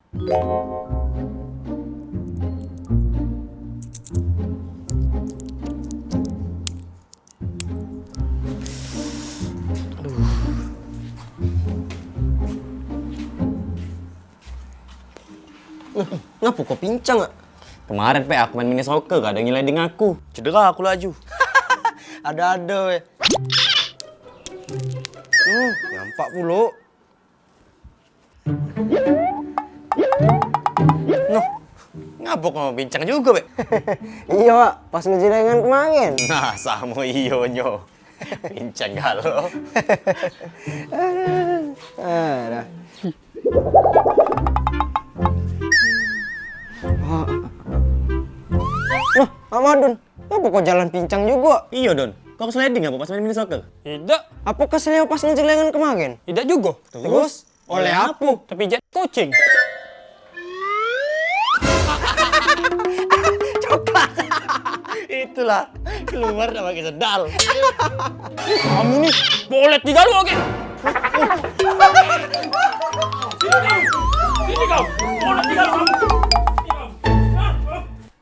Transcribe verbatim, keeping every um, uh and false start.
Ngapo kau pincang, Ak? Kemaren, Pek, aku main mini soccer, gak ado yang nyeleding aku. Cedera aku laju. Ado-ado, weh. Hmm, nyampak pulo. Noh, ngapo kau pincang jugo, Pek? Iyo, Wak. Pas ngejelengan kemaren. Nah, samo iyo nyo. Pincang galo. Ah, dah. Nah, Amadun, ngapo kau jalan pincang jugo? Iyo, Don. Kau sliding apo pas main mini soccer? Idak. Apo keseleo pas ngejelengan kemaren? Idak jugo. Terus? Oleh apo? Tapi jat kucing. Coklat. Itulah, keluar dah pakai sendal. Kamu ni polet di dalam lagi.